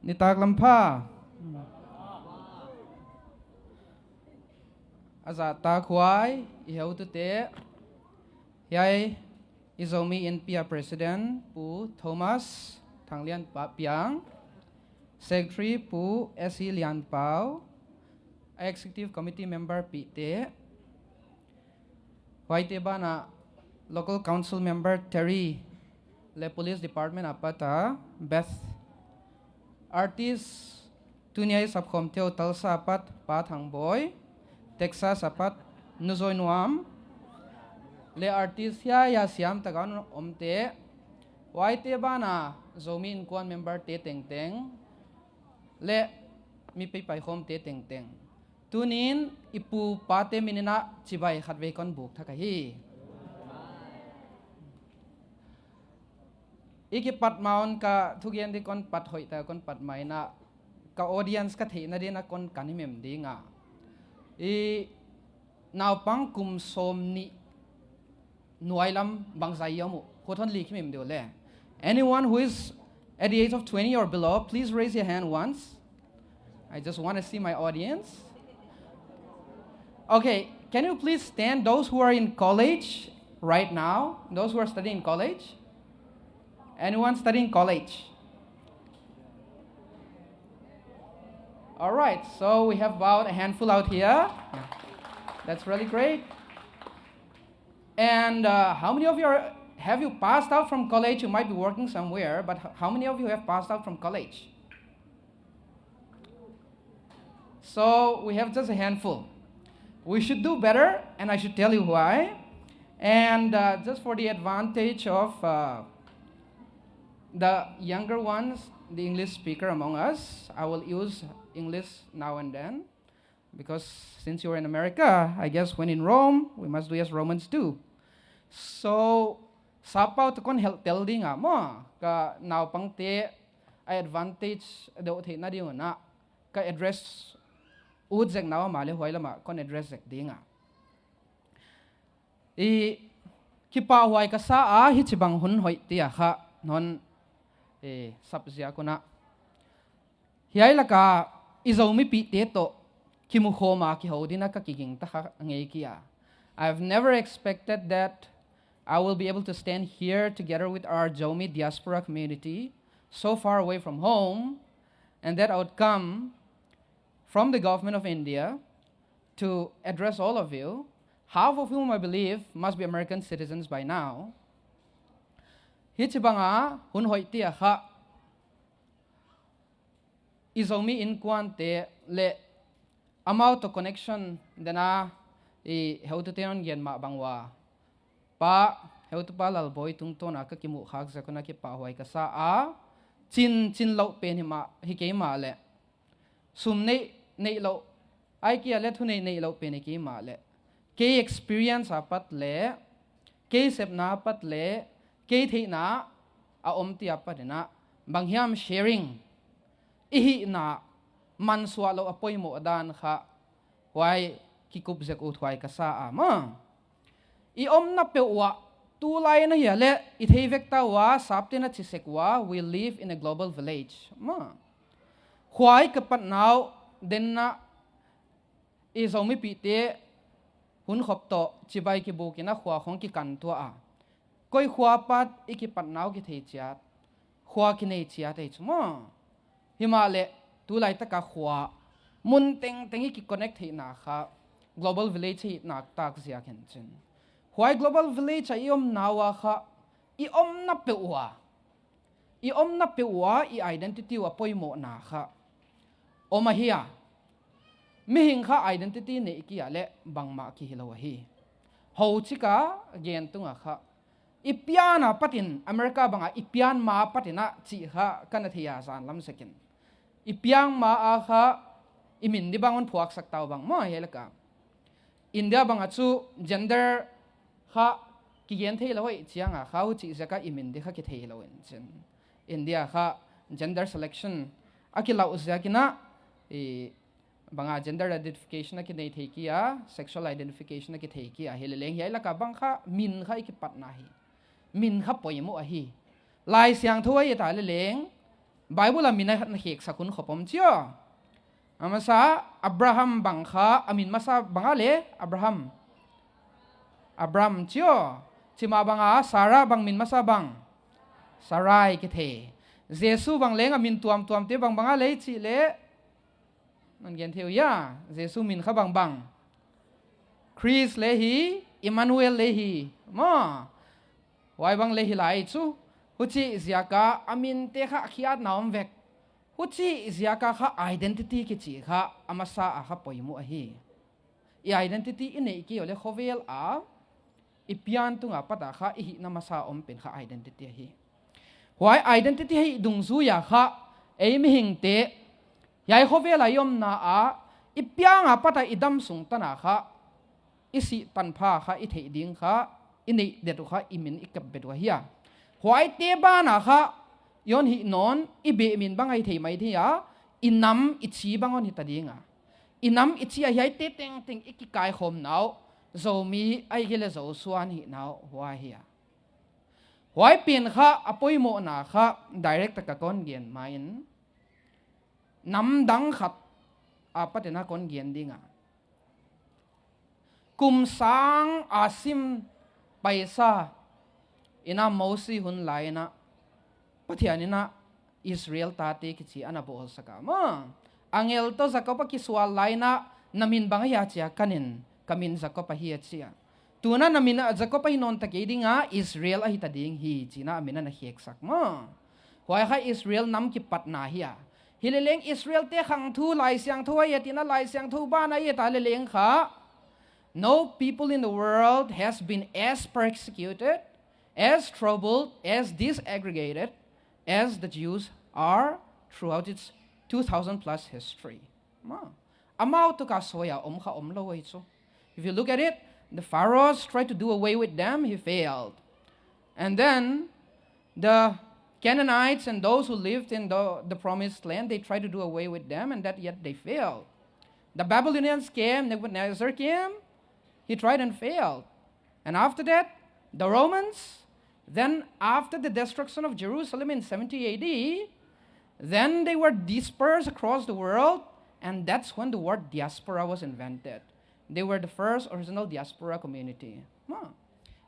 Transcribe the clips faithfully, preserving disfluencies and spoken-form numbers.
Nitak lampha. A zahtak huai i heutute, hiai i Zomi Innpi a President Pu Thomas Thang Lian Pau Piang, Secretary Pu S E Lian Pau, Executive Committee Member Pite, huaite banah Local Council Member Terry le Police Department a pat a Beth, artist tuni a i sapkhawmte uh Tulsa a pat Pa Thang Bawi, Texas a pat Nu Zawi Nuam, le artist hiaia siam taka omte, huaite banah Zomi Innkuan member-te tengteng le mi paikhawmte tengteng, tunin i pu pate min in ah cibai khatvei kon buk thak ahi. I kipat ma un ka thugen ding kon pat hoih ta kon pat ma in ah ka audience ka theihna ding in ah kon kan himhim ding a, i naupang kum sawmnih nuai lam bangzah i om uh, khut hon lik himhim ding uh le. Anyone who is at the age of twenty or below, please raise your hand once. I just want to see my audience. Okay, can you please stand, those who are in college right now, those who are studying in college? Anyone studying college? All right, so we have about a handful out here. That's really great. And uh, how many of you are, have you passed out from college? You might be working somewhere, but h- how many of you have passed out from college? So we have just a handful. We should do better, and I should tell you why. And uh, just for the advantage of uh, the younger ones, the English speaker among us, I will use English now and then. Because since you were in America, I guess when in Rome, we must do as Romans do. So, sapau te kon helh tel ding a maw, ka naupangte a advantage deuh theihna ding un ah ka address ut zek nau a mah le huai lamah kon address zek ding a. I kipahhuai ka sa a, hici bang hun hoih ti a kha non, eh, sap ziak un ah. Hiai laka i Zomipihte tawh kimukhawm a kiho ding a ka kiging ta kha ngei kia. I've never expected that I will be able to stand here together with our Zomi diaspora community so far away from home, and that I would come from the government of India to address all of you, half of whom I believe must be American citizens by now. Hici banga hun hoih ti a kha i Zomi innkuante le amau tawh connection dena i heutute non gen mah bang ua, Pa heutupa Lalbawi tungtawna ka kimuh khak zek un a kipahhuai ka sa a, cin cin loh pen hi mah, hi kei mah leh, sum neih neih loh, ai kia le thuneih neih loh pen hi kei mah leh, kei experience a pat le kei sepna a pat le kei theihna a om ti a pat in ah bang hiam sharing i hihna mansuah loh a poimawh dan kha huai kikup zek uthuai ka sa a maw. I omna peuh uah tulai na hia le i thei vekta ua sapte na ci sek ua, we live in a global village maw. Khua i ka patna uh denna i Zomipihte hun khop tawh cibai kibuk in a khua khong kikan tuah a, koi khua pat i kipatna uh kithei ciat, khua kinei ciat ei cu maw. Hi mah leh tulaitak a khua mun tengteng i kiconnect theihna kha global village hi nak tak ziak hi cin, huai global village a i omna uh a kha i omna peuh ua, i omna peuh ua i identity uh a poimawhna kha om ahi a. Mihing kha identity neih kia le bangmah kihi lo ahi. Ho cika gen tunga kha i piana patin America banga i pian ma patin ah cih kha ka na thei a zan lam sekin, i piang ma a kha i min di bang on phuaksak tau bang maw. Hiai laka India banga cu gender kha kigen thei lo hoih cianga kha hucih ziaka i min di kha kithei lo in cin, India kha gender selection a kilauh ziakin ah i banga gender identification a kinei thei kia, sexual identification a kithei kia hi leleng hiai laka bang kha min kha i kipatna hi. Min kha poimawh ahi. Lai Siangtho a i ta leleng Bible a min a na kheksak hun khop om ci aw. A masa Abraham bang kha a min masa bang a le Abraham. Abram ci aw. Cima bang a Sarah bang min masa bang. Sarai kithei. Jesu bang leng a min tuamtuamte bang bang a le cih le. Nan gen thei uh hia. Jesu min kha bang bang. Khrist le hi, Emmanuel le hi. Maw. Huai bang le hi lai cu. Hucih ziaka a minte kha a khiatna om vek. Hucih ziaka kha identity kici kha a masa a kha poimuh ahi. I identity i neih kei uh le khovel a i pian tunga pata kha i hihna masa om pen kha identity ahi. Huai identity hei dungzui a kha ei mihingte hiai khovel a i omna a i pianga pata i dam sung tana kha i sih tanpha kha i theih ding kha i neih det uh kha i min i kep bet uh ahi a. Huaite bana kha i hon hih nawn i beh min bang ahi thei mai thei a i nam i ci bang hon hita dinga. I nam i ci a hiaite tengteng i kikaikhawm nau Zomi ahi kei le Zosuan hih nau huai hi a. Huai pen kha a poimawhna kha direct taka kon gen ma in namdang khat a patina kon gen dinga. Kum sang a sim paisa ina Mosi hun laina Pathian ina Israel tate kici ana bawlsaka maw. Angel tawh Jacob a kisual laina na min bang ahi a cia kanin ka min Jacob ahi a cia. Tuna na min a Jacob ahi nawn ta kei dinga Israel ahi ta ding hi cina a min ana kheksak maw. Huai kha Israel nam kipatna hi a. Hi le leng Israel te khang thu Lai Siangtho ahi a tina Lai Siangtho bana ahi a ta le leng kha. No people in the world has been as persecuted, as troubled, as disaggregated as the Jews are throughout its two thousand plus history. Amau tuka soya om kha om lo ei chu. If you look at it, the Pharaohs tried to do away with them, he failed. And then the Canaanites and those who lived in the, the promised land, they tried to do away with them, and that yet they failed. The Babylonians came, Nebuchadnezzar came, he tried and failed. And after that, the Romans, then after the destruction of Jerusalem in seventy A D, then they were dispersed across the world, and that's when the word diaspora was invented. They were the first original diaspora community.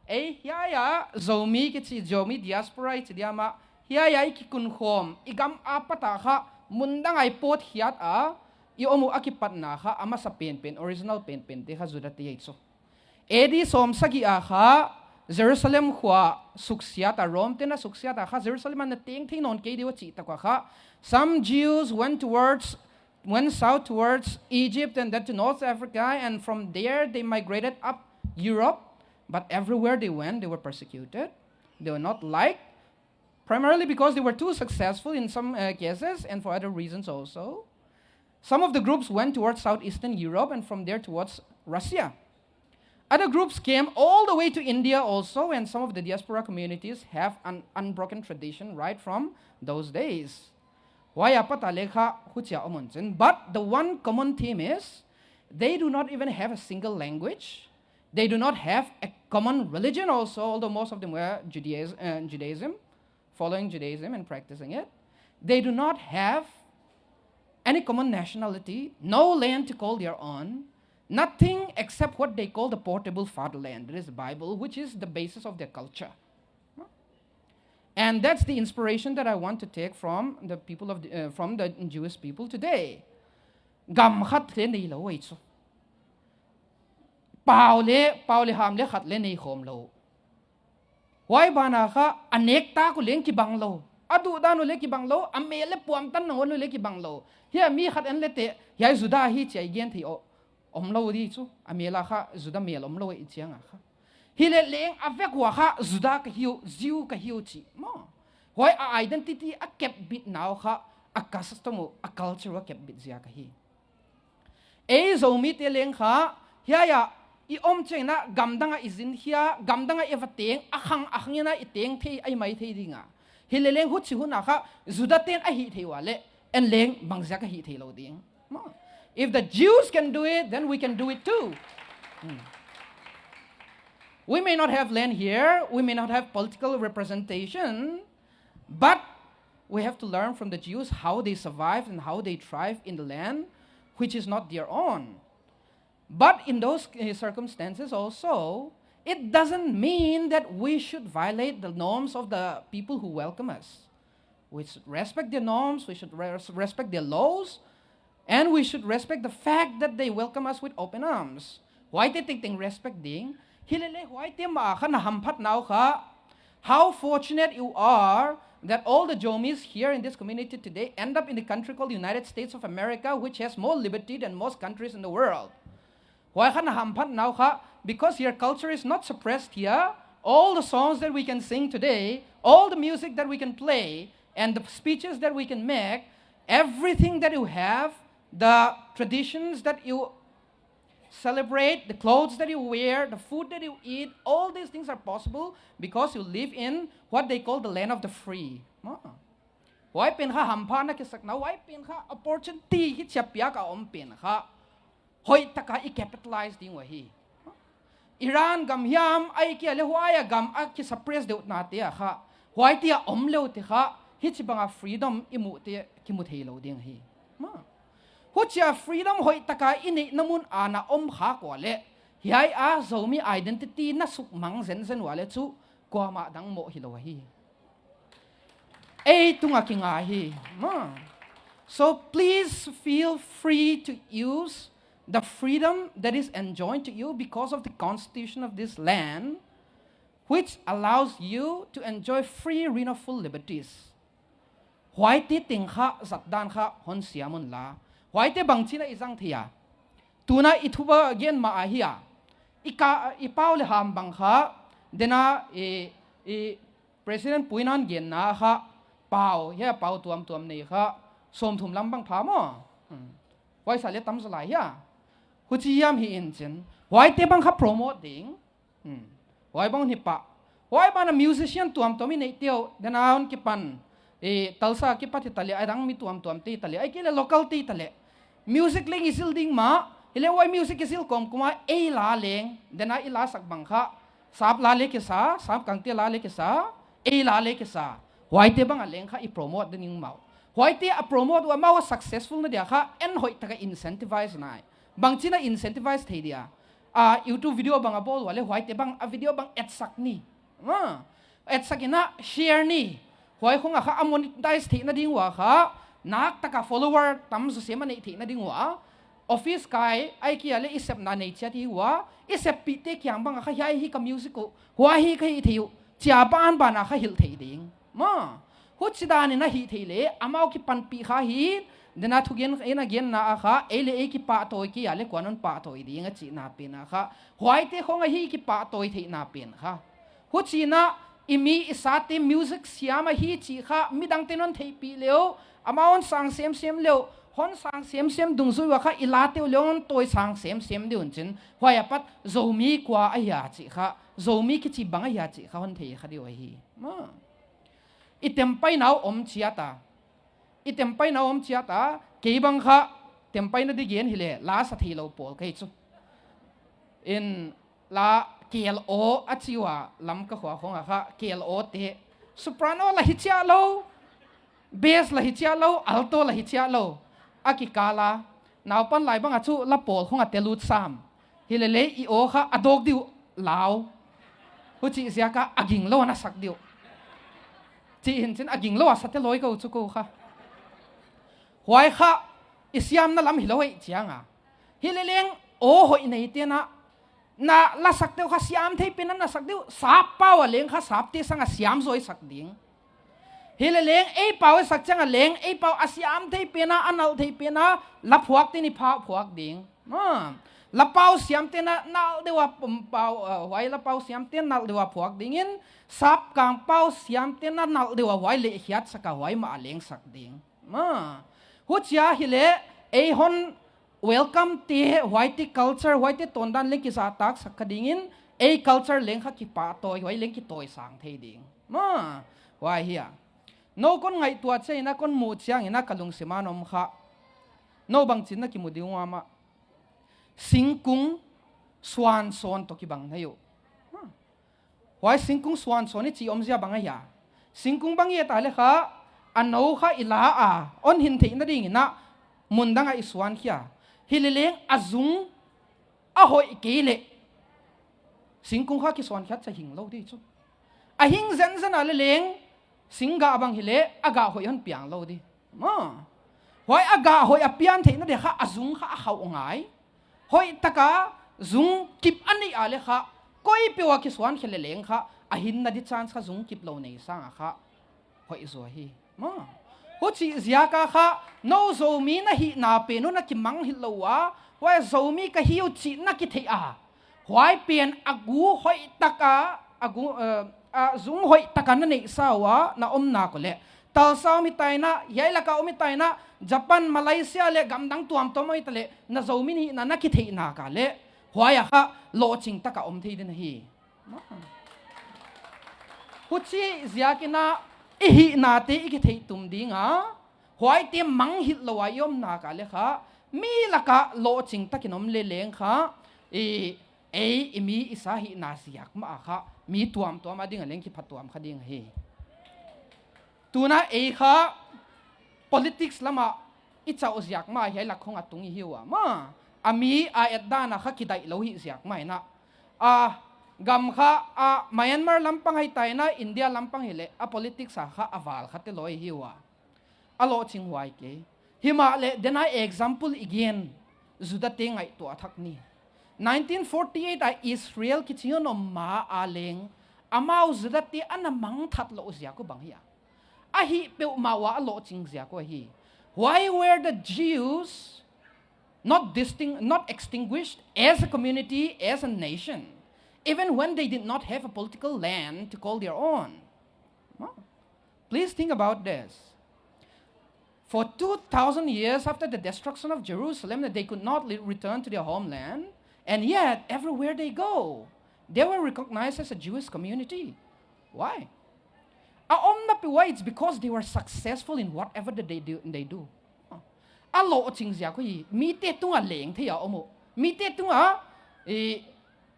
Ei hiaia Zomi kici Zomi diaspora i ci diama hiaia i kikunkhawm i gam a pata kha mundang ai pawt hiat a i om uh a kipatna kha a masa penpen original penpen te kha Juda te ei chu. A D sawm sagih a kha Jerusalem khua suksiat a Rom tena suksiat a kha Jerusalem a na teng thei nawn kei deuh a cih takua kha some Jews went towards went south towards Egypt and then to North Africa, and from there they migrated up Europe. But everywhere they went, they were persecuted. They were not liked, primarily because they were too successful in some uh, cases and for other reasons also. Some of the groups went towards southeastern Europe and from there towards Russia. Other groups came all the way to India also, and some of the diaspora communities have an unbroken tradition right from those days. Huai a pata le kha hucia om un cin. But the one common theme is they do not even have a single language. They do not have a common religion also, although most of them were Judaism, uh, Judaism, following Judaism and practicing it. They do not have any common nationality, no land to call their own, nothing except what they call the portable fatherland, that is the Bible, which is the basis of their culture. And that's the inspiration that I want to take from the people of the, uh, from the Jewish people today. Gam khat le nei lo ei chu. Pau le, pau le ham le khat le nei khawm lo. Huai bana kha a nek tak uh leng kibang lo. A duhdan uh le kibang lo, a mel le puamtan nangawn uh le kibang lo. Hia mi khat en le te, hiai Juda hi cia i gen thei aw. Om lo di chu, a mel a kha Juda mel om lo i cianga kha. Hi le leng a vek ua kha Juda ka hi uh, Jew ka hi uh ci maw. Huai a identity a kep bit nau kha a custom uh, a culture uh a kep bit zia ka hi. Ei Zomite leng kha hiaia i om ciangina gamdanga i zin hia, gamdanga i va teng a khang a khangina i teng thei ai mai thei dinga. Hi le leng huchi huna kha Juda ten a hih thei ua le en leng bangziak a hih thei lo ding. If the Jews can do it, then we can do it too. Hmm. We may not have land here, we may not have political representation, but We have to learn from the Jews how they survived and how they thrived in the land which is not their own. But in those, uh, circumstances also, it doesn't mean that we should violate the norms of the people who welcome us. We should respect their norms, we should res-, respect their laws, and we should respect the fact that they welcome us with open arms. Huaite tengteng respect ding. Hi lele huaite mah kha na hamphatna uh kha, how fortunate you are that all the Zomis here in this community today end up in the country called the United States of America, which has more liberty than most countries in the world. Huai kha na hamphatna uh kha, because your culture is not suppressed here, all the songs that we can sing today, all the music that we can play, and the speeches that we can make, everything that you have, the traditions that you celebrate, the clothes that you wear, the food that you eat, all these things are possible because you live in what they call the land of the free. Ma. Huai pen kha hamphatna kisakna, huai pen kha opportunity hi ciappiak a om pen kha hoih taka i capitalize ding uh ahi. Iran gam hiam, ahih kei leh huai a gam a kisuppress deuhnate ah kha, huaite a om leute kha, hici banga freedom i muhte kimu thei lo ding ahi. Ma. Hucia freedom hoih taka i neihna mun a na om khak uh leh, hiai a Zomi identity na sukmang zenzen uh leh cu kuamah dang mawh hi lo ahi. Ei tungah kinga hi. Ma. So please feel free to use the freedom that is enjoined to you because of the constitution of this land, which allows you to enjoy free, reign of full liberties. Huaite teng kha, zatdan kha hon siam un la. Huaite bangci na i zang thei a. Tuna i thuba gen mah ahi a. I ka, i pau le ham bang kha, dena i, i President Pu Inn genna kha, pau, hia pau tuamtuam nei kha, sawmthum lam bang pha maw? Hmm. Huai sa le tam zaw lai hia. Huci hiam hi in cin. Huaite bang kha promote ding. Hmm. Huai bang hi pah. Huai bang a musician tuamtuam i neih teuh, dena hon kipan. I Tulsa kipat hi ta leh, a dang mi tuamtuam te hi ta leh, ahih kei leh local te hi ta leh. Music leng i zil ding mah, hi leh huai music i zil kawmkawm a ei la leng, dena i lasak bang kha, sap la le kisa, sap kangte la le kisa, ei la le kisa. Huaite bang a leng kha i promote ding mah uh. Huaite a promote uh a mah uh a successful na dia kha, en hoih taka incentivize nai. Bangci na incentivize thei dia. A, YouTube video bang a bawl uh leh huaite bang a video bang etsak ni. Ma. Etsak in a share ni. Huai khong a kha a monetize theihna ding uh a kha, nak taka follower tam zaw sem a neih theihna ding uh a, office kai, ahih kei leh i sepna nei ciat hi uh a, i seppihte kiang bang a kha hiai hi ka music uh, huai hi ka hih theih uh, cia banban a kha hilh theih ding. Ma. Huci dan in a hih theih leh, amau kipanpih kha hi, dena thugen in a genna a kha, ei le ei kipahtawi kei a leh kuan hon pahtawi ding a cihna pen a kha, huaite khong a hi kipahtawi theihna pen kha. Huci in a i mi i sate music siam ahi cih kha, midangte hon theihpih leh uh, amau hon sang semsem leh uh, hon sang semsem dungzui uh a kha, i late uh leh hon tawi sang semsem ding uh cin, huai a pat Zomi kua ahia cih kha, Zomi kici bang ahia cih kha hon thei kha ding uh ahi. Ma. I tempaina uh om ciat a. I tempaina uh om ciat a, kei bang kha, tempaina di gen hi leh, la sa thei lo pawl ka hi cu. In la kel aw a ci uh a, Lamka khua khong a kha, kel aw te. Soprano la hi ciah lo, bass la hi ciah lo, alto la hi ciah lo. A kikal a, naupan lai bang a cu, la pawl khong a te lut sam. Hi lele i aw kha a dawk dih uh lau. Hucih ziak a a ging lo a na sak dih uh. Cih hi in cin a ging lo a sa te lawi ko cu ko kha. Huai kha i siamna lam hi lo ahih ciang a. Hi leleng aw hoih nei te na, na la sak te uh kha siam thei pen a na sak dih uh, sap pau a leng kha sap te sang a siam zaw i sak ding. Hi leleng ei pau i sak ciang a leng ei pau a siam thei pen a, a nalh thei pen a, la phuak te ni pha phuak ding. Ah, la pau siam te na nalh deuh a, um, pau, ah, huai la pau siam te nalh deuh a phuak dingin, sap kang pau siam te na nalh deuh a huai lehkhiat sak a huai mah a leng sak ding. Ah, hucia hi leh ei hon welcome te, huaite culture, huaite tawndan leng kizahtak sak kha dingin, ei culture leng kha kipahtawi, huai leng kitawisang thei ding. Ah, huai hi a. No kon ngaihtuah ciangin a, kon muh ciangin a, ka lungsim a na om kha. No bangcin na kimu ding uh a mah. Singkung suansawn tawh kibang na hi uh. Huai singkung suansawn i cih omzia bang a hia? Singkung bang i et a leh kha, A no kha i la a, hong hin theih nadingin ah mundang ah i suankhia. Hi leleng a zung a hoih kei leh singkung kha kisuankhiat ciang hing lo ding hi cu. A hing zenzen a leleng singgah bang hi leh a gah hoih hong piang lo ding. Maw. Huai a gah hoih a pian theihna ding kha a zung kha a khauh ngai. Hoih taka zung kip a neih a leh kha koi peuh a kisuankhia leleng kha a hinna ding chance kha zung kip lo nei sangin kha hoih zaw hi. Maw. Hucih ziakin kha no Zomi na hihna pen uh na kimang hilh lo uh a, huai Zomi ka hi uh cih na kitheih a, huai pen a gu hoih taka, a gu, eh, a zung hoih taka na neihsa uh a, na om nak uh leh Tulsa om hi ta in ah, hiai laka om hi ta in ah, Japan, Malaysia leh gamdang tuamtuam om hi ta leh na Zomi hihna na kitheih nak a leh huai ah kha lawhcing taka om thei ding hi. Hucih ziakin ah i hihnate i kitheih tum ding a, huaite mangngilh lo a i om nak a leh kha mi lakah lawhcing takin om leleng kha i, ei i mi i sa hihna ziak mah a kha mi tuamtuam a ding a leng kipha tuam kha ding hi. Tu in ah ei kha politics lamah i cauh ziak mah hiai lak khong a tung i hi uh a, maw, a mi a etdan a kha kidaih lo hi ziak mah in ah, a gam kha a Myanmar lampang hi ta in ah, India lampang hi leh a politics a kha a val kha te lawi hi uh a, a lawhcing huai kei. Hi mah leh denai example i gen, Judate ngaihtuah thak ni. Nineteen forty-eight a Israel kici hong om ma a leng amau Judate a na mangngilh loh ziak uh bang hi a, a hih peuhmah uh a lawhcing ziak uh ahi. Why were the Jews not disting-, not extinguished as a community, as a nation, even when they did not have a political land to call their own? Huh? Please think about this. For two thousand years after the destruction of Jerusalem, they could not li-, return to their homeland, and yet everywhere they go, they were recognized as a Jewish community. Why? A omna peuh uh ah, it's because they were successful in whatever that they do, they do. A lawhcing ziak uh hi, mite tungah leng thei a om uh. Mite tungah, eh,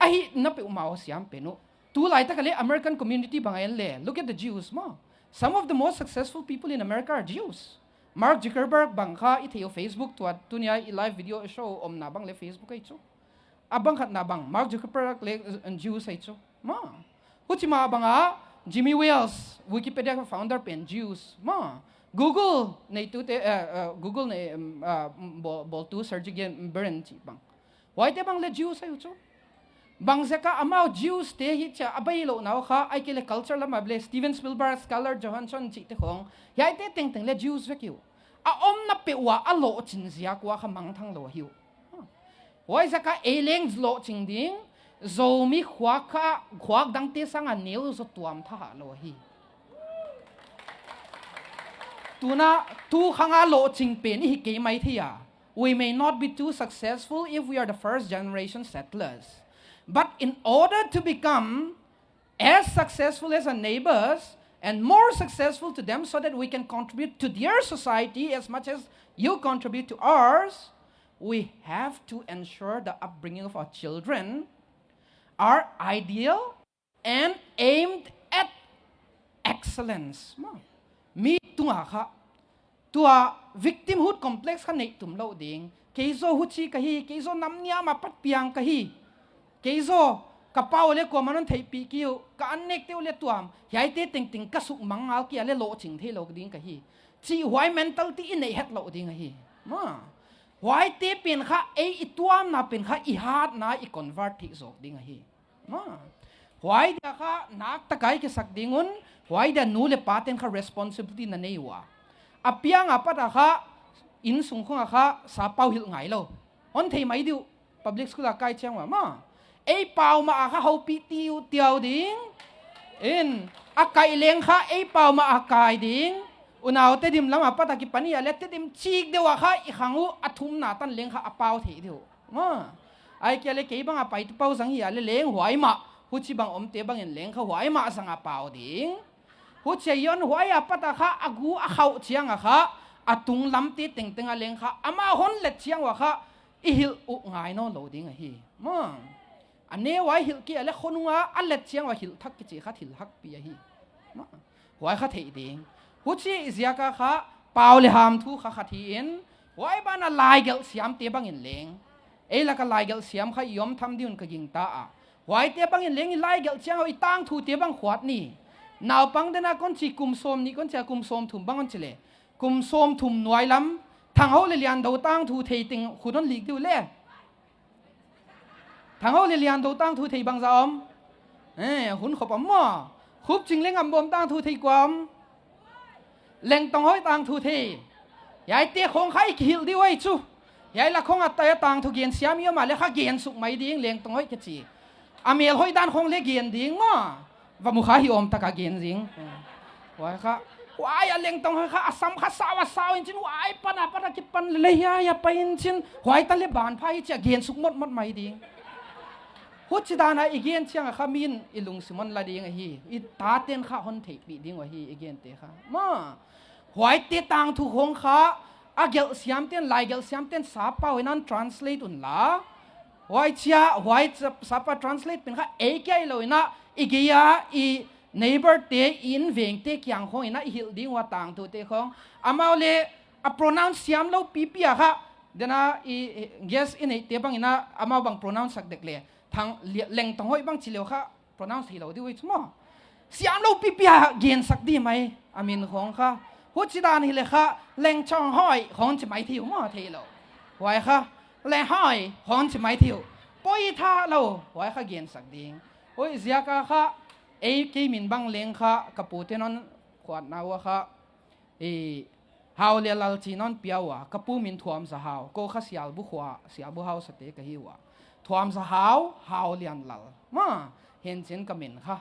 a hihna peuhmah uh siam pen uh. Tu laitak a leh American community bang a en leh, look at the Jews maw. Some of the most successful people in America are Jews. Mark Zuckerberg bang kha i thei uh, Facebook, tua tuni a i live video show omna bang leh Facebook ahi cu. A bang khatna bang, Mark Zuckerberg leh, uh, Jews ahi cu. Maw. Huci mah bang a Jimmy Wales, Wikipedia founder pen Jews. Maw. Google neitute, uh, uh, Google nei, um, uh, bawl, bawltu Sergey Brin cih bang. Huaite bang leh Jews ahi uh cu. Bang ziak a amau Jews te hi ci a a bei lohna uh kha, ahih kei leh culture lamah leh Steven Spielberg, Scarlett Johansson cihte khong, hiaite tengteng leh Jews vek hi uh. A omna peuh uh ah a lawhcing ziak uh ah kha mangthang lo ahi uh. Huai ziak a ei leng lawhcing ding, Zomi khuak kha, khuak dangte sang a neu zaw tuam thahat lo ahi. Tu in ah, tu khang a lawhcing pen i hi kei mai thei a. We may not be too successful if we are the first generation settlers. But in order to become as successful as our neighbors and more successful to them so that we can contribute to their society as much as you contribute to ours, we have to ensure the upbringing of our children are ideal and aimed at excellence. Maw. Mi tungah kha tua victimhood complex kha neih tum loh ding. Kei zaw huci ka hi, kei zaw namniam a pat piang ka hi. Kei zaw ka pa uh leh kuaman hon theihpih kei uh, ka an nekte uh leh tuam, hiaite tengteng ka sukmang ngal kei a leh lawhcing thei lo ding ka hi, cih huai mentality i neih het loh ding ahi. Maw. Huaite pen kha ei i tuamna pen kha i hatna i convert theih zawk ding ahi. Maw. Huai dia kha naktak a i kisak ding un, huai dia nu leh pate'n kha responsibility na nei uh a. A piang a pat a kha, innsung khong a kha, sapau hilh ngai lo. Hon thei mai ding uh, public school a kai ciang uh a maw. Ei pau mah a kha hopih tiutiau ding. In, a kaih leng kha ei pau mah a kai ding. Unaute dim lam a pat a kipan hi a leh Tedim cik deuh a kha i khang uh a thumna tan leng kha a pau thei ding uh. Maw. Ahih kei leh kei bang a pai tu pau zang hi a leh leng huai mah, huci bang omte bangin leng kha huai mah zang a pau ding. Huci a hih un huai a pat a kha a gu a khauh ciang a kha, a tung lamte tengteng a leng kha amah hon let ciang uh a kha i hilh uh ngai nawn lo ding ahi. Maw. A neu a i hilh kei a leh khonung a a let ciang uh a hilh thak kici kha thil hakpi ahi. Maw. Huai kha theih ding. Huci ziaka kha pau le ham thu kha khat hi-in, huai bana laigelh siamte bangin leng ei laka laigelh siam kha i om tham dihun ka gingta a, huaite bangin leng i laigelh ciang ho i tangthute bang khuat ni. Naupang dena kon ci kum sawm nih kon cia kum sawm thum bang kon ci le kum sawm thum nuai lam Thangho le Liando tangthu thei teng khut hon lik diu le. Thangho le Liando tangthu thei bangza om? Eh, hun khop om maw? Khupcing le Ngambawm tangthu thei kua om? Lengtong Hoih tangthu thei. Hiaite khong kha i kihilh dih uh ahi cu. Hiai lak khong a tai a tangthu gen siam i om a le kha gen suk mai ding Lengtong Hoih ka ci. A mel hoih dan khong le gen ding maw? Va mu kha hi awm taka gen zing. Huai kha, huai a Lengtong Hoih kha a sam kha sau a sau in cin huai pana pana kipan le hiai a pai in cin huai ta le ban pha hi cia gen suk motmot mai ding. Huci dana i gen cianga kha min i lungsim hon la ding ahi. I taten kha hon theihpih ding uh ahi i gente kha maw? Huaite tangthu khong kha a gelh siamten, laigelh siamten sap pau in an translate unla. Huai cia huai sap pau translate pen kha ei kia i lo ina i gei a i neighbor te i inn vengte kiang khong ina i hilh ding uh a tangthute khong. Amau le a pronounce siam lo pipi a kha dena i guest i neihte bang ina amau bang pronounce sak dek le Thang Lengtong Hoih bang ci leu kha pronounce thei lo dih uh hi cu maw? Siam lo pipi a gensak dih mai a min khong kha. Huci dan hi le kha Lengtong Hoih khong ci mai thei uh maw? Thei lo. Huai kha Leng Hoih khong ci mai thei uh. Poi tha lo huai kha gensak ding. Huai ziaka kha ei kei min bang leng kha ka pute non khuatna uh a kha i Hau Lian Lal ci non pia uh a, ka pu min Thuam Za Hau, ko kha Sialbu khua, Sialbu hausate ka hi uh a. Thuam Za Hau, Hau Lian Lal. Ma, hin cin ka min kha.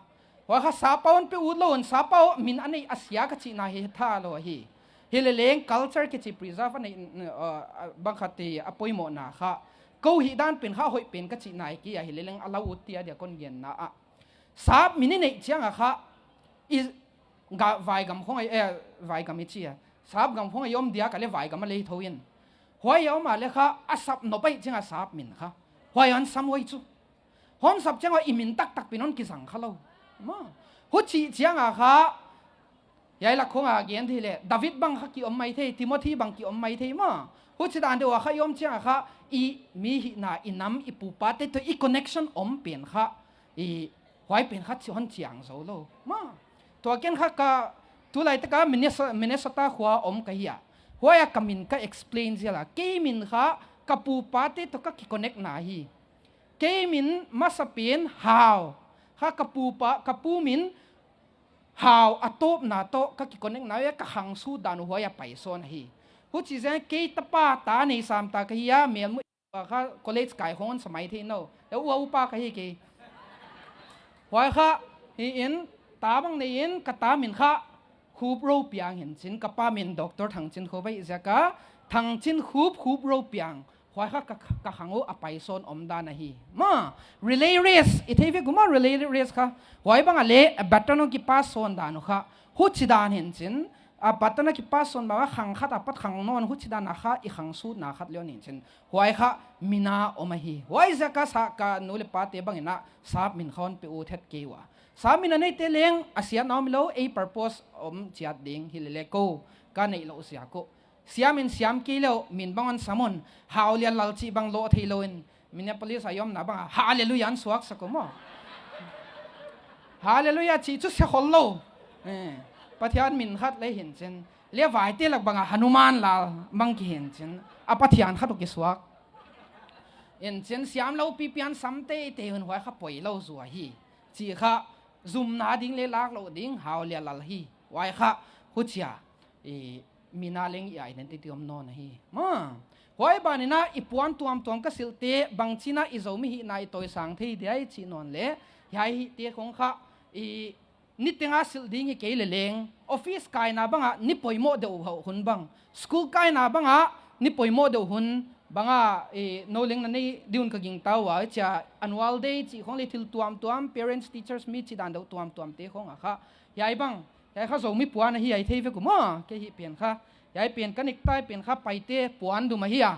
Huai kha sap pau hon pe ut lo un, sap pau min a neih a sia ka cihna hi tha lo ahi. Hi le leng culture kici preserve a neih, uh, bang khat hi a poimawhna kha. Ko hih dan pen kha hoih pen ka cihna hi kei a hi le leng a lau ut ti a dia kon genna ah. Sap min i neih cianga kha i ga, vaigam khong a, eh, vaigam i ci a. Sap gam khong a i om dia ka le vaigam a lei tho in. Huai a om a le kha a sap nop a i cianga sap min kha. Huai hon sam huai cu. Hon sap cianga i min taktak pin hon kizang kha lo. Ma. Huci cianga kha. Hiai lak khong a gen thei le. David bang kha ki om mai thei, Timothy bang ki om mai thei ma. Huci dan deuh a kha i om cianga kha i mi hihna i nam i pupate tawh i connection om pen kha. I Huai pen kha ci hon ciang zo lo. Ma. Tua ken kha ka tulai taka Minneso-, Minnesota khua om ka hi a. Huai a ka min ka explain zial a. Kei min kha ka pupate tawh ka kiconnect na hi. Kei min masa pen Hau. Kha ka pupa, ka pu min Hau a tawpna tawh ka kiconnect na hi a ka khang sut dan uh huai a pai sawn ahi. Huci zen kei tapa ta nei sam ta ka hi a mel mu Tua kha college kai khong sa mai thei no. E ua upa ka hi kei. Huai kha hi in ta bang nei in ka ta min kha Khup Ro Piang hin cin ka pa min Doctor Thang Cin Khup ahi ziaka Thang Cin Khup Khup Ro Piang. Huai kha ka, ka khang uh a pai sawn om dan ahi. Ma, relay race. I thei vek uh ma relay race kha. Huai bang a le a baton hong kipa sawn dan uh kha. Huci dan hin cin. A baton a kipa sawn bang a khang khat a pat khang nawn huci dan a kha i khang sut na khat leo nin cin. Huai kha mina om ahi. Huai ziaka sa ka nu le pate bangin a sap min kha hon pe ut het kei ua. Sap min a neite leng a siatna om lo ei purpose om ciat ding hi lele ko ka neih lo ziak uh. Siam in siam kei leo min bang hon sam un Hau Lian Lal cih bang lawh thei lo in Minneapolis a i omna bang a Hallelujah an suak sak uh maw? Hallelujah cih cu sia khol lo. Eh, Pathian min khat lei hin cin. Le vaite lak banga Hanuman lal bang kihin cin a Pathian khat uh kisuak. In cin siam lo pipian samte i te hun huai kha poi lo zua hi. Ci kha zumna ding le lak lo ding Hau Lian Lal hi. Huai kha hucia i mina leng i identity om nawn ahi. Ma, huai banina i puan tuamtuam ka silhte bangcina i Zomi hihna i toisang thei dia i cih nawn le hiai hihte khong kha i nitenga silh ding hi kei le leng office kaina banga ni poimoh deuh hauh hun bang school kaina banga ni poimoh deuh hun banga i no leng na nei dihun ka gingta ua cia annual day cih khong le thil tuamtuam parents teachers meet cih dan deuh tuamtuamte khong a kha hiai bang hiai kha Zomi puan ahi ai thei vek uh maw kei hih pian kha hiai pian ka necktie pian kha paite puan dum ahi a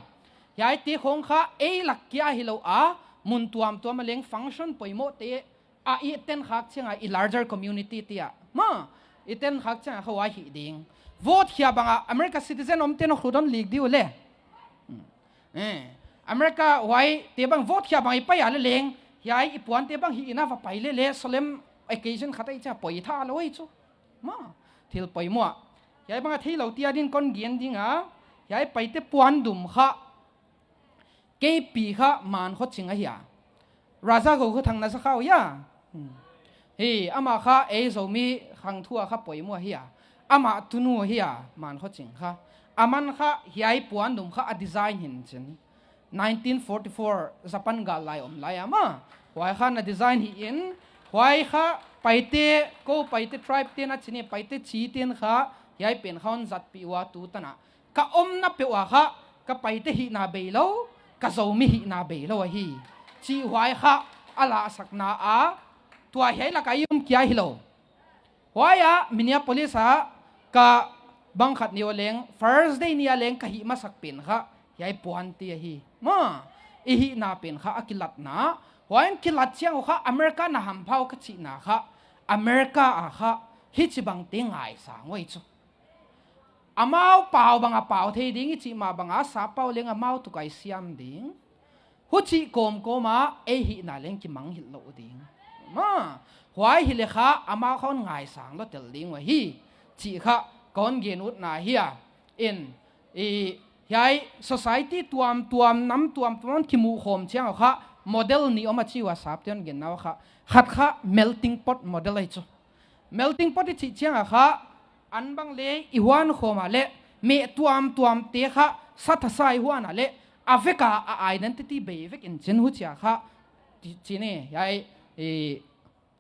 hiaite khong kha ei lak kia hi lo a mun tuamtuam a leng function poimohte a i ten khak cianga i larger community tia ma I ten khak ciangah kha huai hih ding. Vote khia bangah America citizen omte na khut hon lik dih uh le. Eh, America huaite bang vote khia bang i pai a le leng, hiai i puante bang hih ina va pai le le solemn occasion khat a i cia poi tha lo ei cu. Ma, thil poimuah. Hiai bangah thei lo tia din kon gen dinga, hiai Paite puan dum kha, keipi kha man khuacing ahi a. Raza go khuathang na sa kha uh hia? Hmm. Hi, amah kha ei Zomi khangthu a kha poimuah hi a. Amah tunu hi a, man khuacing kha. Aman kha hiai puan dum kha a design hin cin. Nineteen forty-four Japan gal lai om lai a ma. Huai kha na design hi in, huai kha Paite, ko Paite tribe ten a cin hi, Paite ci ten kha, hiai pen kha hon zatpih ua tu tanah. Ka omna peuh a kha, ka Paite hihna bei lo, ka Zomi hihna bei lo ahi. Cih huai kha, a lahsakna a, tua hiai laka i om kia hi lo. Huai ah Minneapolis ah ka bang khat ni uh leng, First Day ni a leng ka hih masak pen kha, hiai puante ahi. Ma, i hihna pen kha a kilatna, huai in kilat ciang uh kha, America na hampha uh ka cihna kha, America a kha, hici bangte ngaisang uh ei cu. Amau pau banga pau thei ding i cih mah banga sa pau leng amau tukai siam ding. Hucih kawmkawm ah ei hihna leng kimang hilh lo ding. Ma, huai hi le kha amau kha hon ngaisang lo tel ding uh ahi. Cih kha kon gen utna hi a. In, i, hiai society tuamtuam, nam tuamtuam hon kimuh khawm ciang uh kha model nih om a ci uh a sapte hon genna uh kha. Khat kha melting pot model ahi cu. Melting pot i cih ciang a kha an bang leng i huan khawm a le meh tuamtuamte kha sa thasa i huan a le a veka a identity bei vek in cin hucia kha ci, ci ni, hiai, i,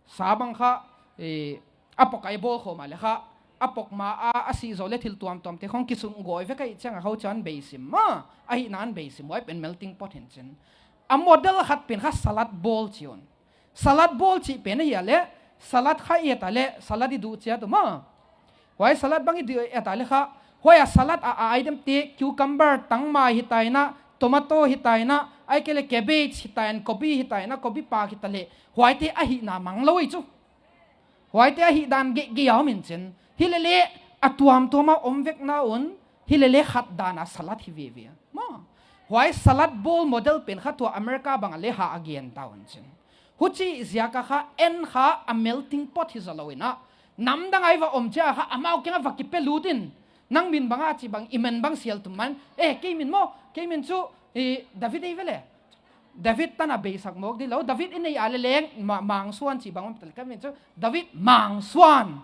sa bang kha, i, a pok a i bawl khawm a le kha a pok ma a, a sih zo le thil tuamtuamte khong kisung gawi vek a i ciang a kho cian bei sim ma, a hihna an bei sim huai pen melting pot hin cin. A model khat pen kha salad bowl ci un. Salad bowl cih pen ahi a le, salad kha i et a le, salad i duh ciat uh ma. Huai salad bang i duh et a le kha, huai a salad a, a item te, cucumber, tangmai hi ta in a, tomato hi ta in a, ai ke le cabbage hi ta in, kobi hi ta in a, kobi pak hi ta le, huaite a hihna mang lo ei cu. Huaite a hih dan geihgeih a om in cin. Hi le le, a tuamtuam a om vekna un, hi le le khat dan a salad hi veve. Ma, huai salad bowl model pen kha tua America bang a le ha a gen ta un cin. Huci ziaka kha en kha a melting pot hi zaw lo in a. Namdang ai va om cia kha amau kiang a va kipe lut in. Nang min bang a ci bang i men bang sial tum man. Eh, kei min maw, kei min cu, i, David ei ve le. David tan a beisak mawk di lo. David i nei a le leng ma-, Mangsuan ci bang om tel ka min cu. David Mangsuan.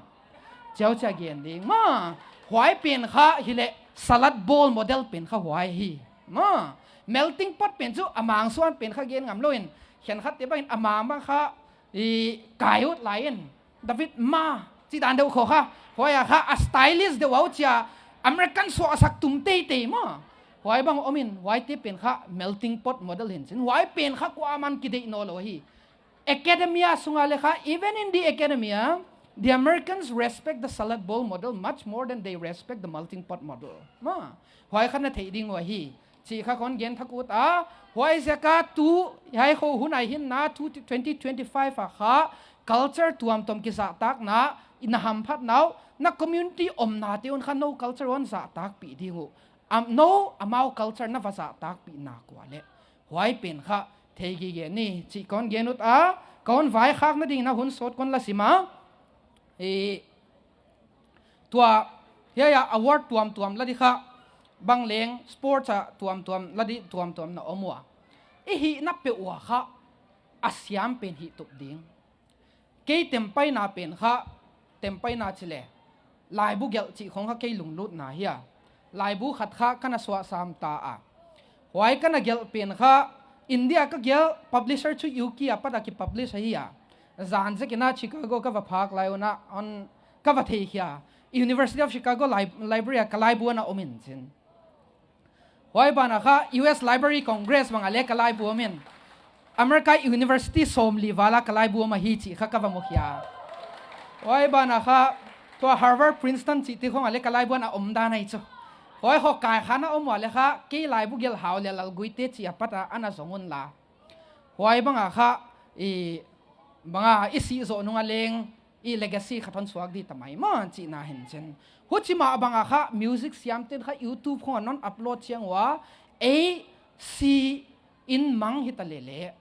Ciau cia gen ding. Ma, huai pen kha hi le salad bowl model pen kha huai hi. Ma, melting pot pen cu a Mangsuan pen kha gen ngam lo in. Khian khat te bang in a mang bang kha i kai ut lai in. David ma, ci dan deuh kho kha. Huai a kha a stylist deuh au cia American suahsak tum teitei ma. Huai bang om in, huaite pen kha melting pot model hin cin. Huai pen kha kua man kideih naw lo hi. Academia sunga le kha, even in the academia, the Americans respect the salad bowl model much more than they respect the melting pot model. Ma, huai kha na theih ding uh ahi. Cih kha kon gen thak ut a, huai ziaka tu, hiai kho hun ai hinna, tu twenty twenty-five a kha, culture tuamtuam kizahtakna, i na hamphatna uh, na community omnate un kha no culture un zahtakpih ding uh. Am, no amau culture na va zahtakpih nak ua le. Huai pen kha, thei gige ni, cih kon gen ut a, kon vaikhak nading na hun sawt kon la sim a. I, tua, hiai a award tuamtuam la di kha, bang leng sports a tuamtuam la di tuamtuam na om ua. I hihna peuh ua kha, a siam pen hih tup ding. Kei tempaina pen kha, tempaina ci le, laibu gelh cih khong kha kei lunglutna hi a. Laibu khat kha ka na suahsam ta a. Huai ka na gelh pen kha, India ka gelh, publisher cu U K a pat a kipublish ahi a. Zan zekin a Chicago ka va phak lai un a, on ka va theikhia. University of Chicago li-, library a ka laibu a na om in cin. Huai banah kha U S Library Congress bang a le ka laibu om in. America University sawmli val a ka laibu om ahi cih kha ka va mukhia. Huai banah kha tua Harvard, Princeton cihte khong a le ka laibu a na om dan ahi cu. Huai kho kaikhan a om ua le kha kei laibu gelh hau le lalguite cih a pat a na zong un la. Huai bangah kha i, bangah i sih zawh nung a leng i legacy khat hong suak ding ta mai maw cihna hi in cin. Huci mah bangah kha music siamten kha YouTube khong a non upload ciang uh a, ei si in mang hi ta lele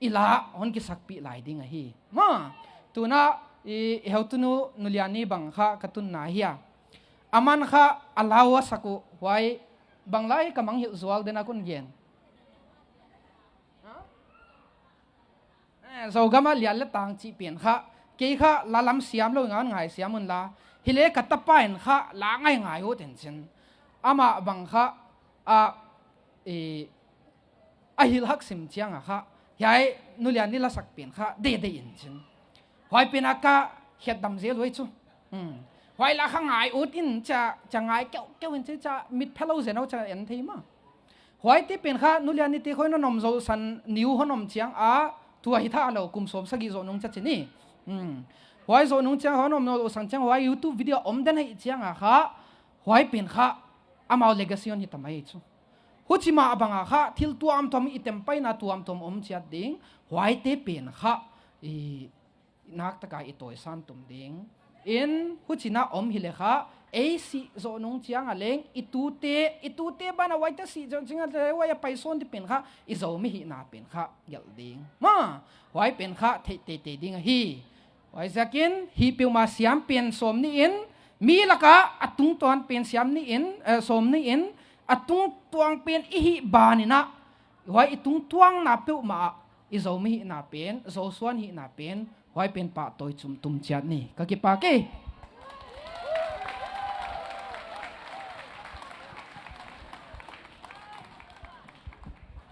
i la hong kisakpih lai ding ahi. Maw, tu-in ah i, i heutunu Nu Lian Ni bang kha ka tunna hi a. Aman kha a lau a sak uh, huai bang la hi ka mangngilh zual den a kon gen. Eh, Zogam ah lian le tang cih pen kha, kei kha la lam siam lo, ngai ngai siam un la. Hi le ka tapa in kha la ngai ngai ut in cin. Amah bang kha, a, i, a hilh hak sim ciang a kha, hiai Nu Lian Ni lasak pen kha deih deih in cin. Huai pen a ka khiatdam zel uh ei cu. Hmm. Huai la kha ngai ut in cia, cia ngai keuhkeuh in cin, cia mit phe lo zen uh cia en thei maw. Huaite pen kha Nu Lian Ni te khong hong om, Zo San Ni uh hong om ciang a, tua hi tha lo, kum sawm sagih zawh nung cia ci ni. Hmm. Huai zawh nung ciang hong om, Zo San ciang huai YouTube video om den ahih ciang a kha, huai pen kha amau legacy hong hi ta mai ei cu. Huci mah bangah kha thil tuamtuam, i tempaihna tuamtuam om ciat ding, huaite pen kha i naktak a i tawisan tum ding. In huci-in ah om hi le kha, ei sih zawh nung ciang a leng i tute, i tute banah huaite sih zawh ciang a leng huai a pai sawn ding pen kha i Zomi hihna pen kha gelh ding. Maw, huai pen kha theih teitei ding ahi. Huai ziakin hih peuhmah siam pen sawm ni in, mi lakah a tungtuang pen siam ni in, eh, sawm ni in, a tungtuang pen i hih ban in ah, huai i tungtuangna peuhmah ah i Zomi hihna pen, Zo suan hihna pen, huai pen pahtawi tum tum ciat ni. Ka kipak e.